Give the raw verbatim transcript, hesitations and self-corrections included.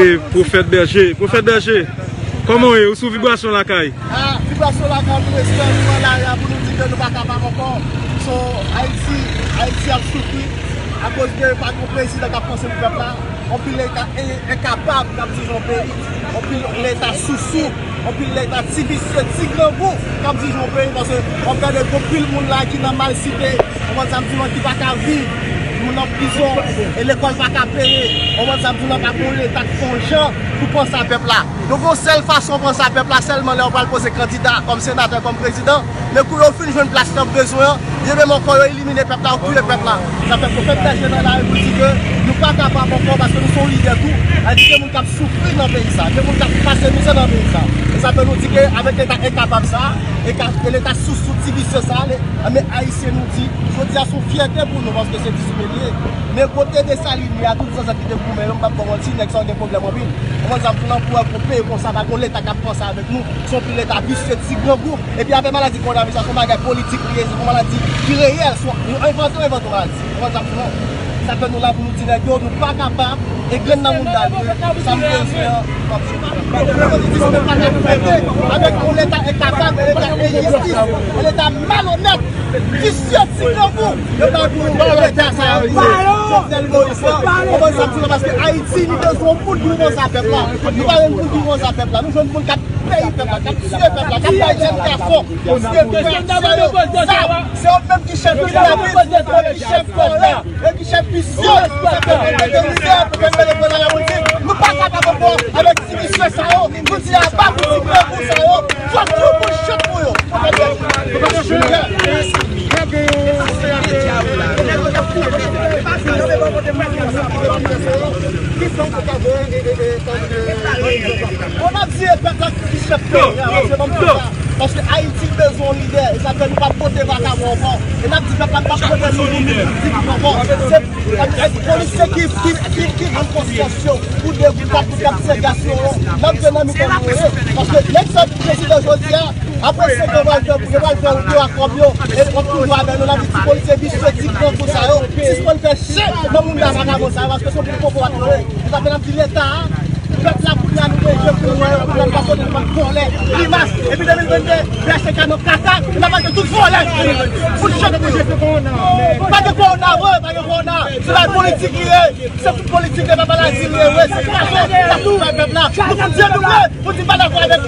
E, Pwofèt Bèje, Pwofèt Bèje, kòman w ye? Ou sou vibrasyon lakay? Ah, vibrasyon lakay, nou respè, nou pran lari a pou nou di ke nou pa kapab ankò. So, Ayiti, Ayiti ap soufri akoz de pa gen yon prezidan k ap panse pou pèp la. Anpil leta e- enkapab k ap dirije yon peyi. Anpil leta sousou, anpil leta ti visye, ti grangou k ap dirije yon peyi. Paske w ap gade gon pil moun la ki nan malsite, w konprann sa m di w lan, ki pa ka viv, moun nan prizon, e lekòl pa ka peye, w konprann sa m di w lan, pa gen yon leta k fè yon jan pou panse a pèp la. Donk, yon sèl fason panse a pèp la, sèlman lè yo pral poze kandida kòm senatè, kòm prezidan, men kou yo fin jwenn plas y ap bezwen an, yo menm ankò yo elimine pèp la, yo touye pèp la. Sa fè Pwofèt Bèje nan lari pou l di ke nou pa kapab ankò paske nou se yon lidè tou. Sa di gen moun k ap soufri nan peyi sa, gen moun k ap pase mizè nan peyi sa. E sa fè nou di ke avèk leta enkapab sa, e ka- e leta sousou ti visye sa, le- men Ayisyen nou di, jodi a se yon fyète pou nou paske se Dispelye. Men kote Desalin ye a, tout zansèt ki te goumen yo, m p ap ba w manti, nèg sa yo gen pwoblèm anpil. Ou konprann sa m di w lan, pou wè pou peyi konsa, pa gen yon leta k ap panse avèk nou. Se yon pil leta visye, ti grangou. Epi afè maladi kowonaviris la, se yon bagay politik li ye, se yon maladi ki reyèl, se yon, yo envante, yo envante yon maladi. Ou konprann sa m di w lan? Sa fè nou la pou nou di nèg yo, nou pa kapab, e grenn nan mounda l ye, sa m bezwen an, m ap jwenn. Yo di nou pa kapab avèk yon leta enkapab, yon leta enjistis, yon leta malonèt, visye, ti grangou. Yo pa pou leta sa yo, Jovenel Moïse la. Ou konprann sa m di w lan, paske Ayiti, li bezwen yon moun ki panse a pèp la. Nou pa gen moun ki panse a pèp la. Nou jwenn moun k ap peyi pèp la, k ap tiye pèp la, k ap bay jèn gason, tiye pèp, tiye yo, zam. Se yo menm ki chèf kidnapin, se yo menm ki chèf vòlè, e ki chèf visye. Sa fè nou mete lidè pou fè mete pran nan politik. Nou pa kapab ankò avèk ti visye sa yo. Nou di aba pou ti grangou sa yo. Fòk nou pou chèf pou yo. Fòk nou pou chèf pou yo. Bon, n ap di e pèp la ki chèf peyi a, paske ban m fè sa. Paske Ayiti bezwen yon lidè, e sa fè nou p ap vote vakabon ankò. E n ap di pèp la, nou p ap vote nou pou nou, di nou ankò. Se, se polisye ki, ki, ki, ki vann konsyans yo pou de goud, kat goud k ap tiye gason yo. N ap jwe nan mitan nou ye. Paske nèg sa prezidan jodi a, apre senk an, yo pral fè, yo pral fè wout yo ak kòb yo, e w ap toujou avè nou, n ap di ti polisye visye, ti grangou sa yo, sispann fè chen nan mounda vakabon sa yo, paske se yon pil popo w ap tande. E sa fè n ap di leta a, pèp la kounye a nou bezwen pou nou wè yo, pou nou pa konnen nou pa vòlè, grimas, epi de mil venn de, B H T K nan kaka, e n ap pase tout vòlè, pou chak pou jete kowona. Pa gen kowona vre, pa gen kowona, se pa politik li ye, se tout politik de papa la di li ye, wi, se kraze, sa tou bay pèp la, nou pou Dye nou vle, pou di pa dakò avèk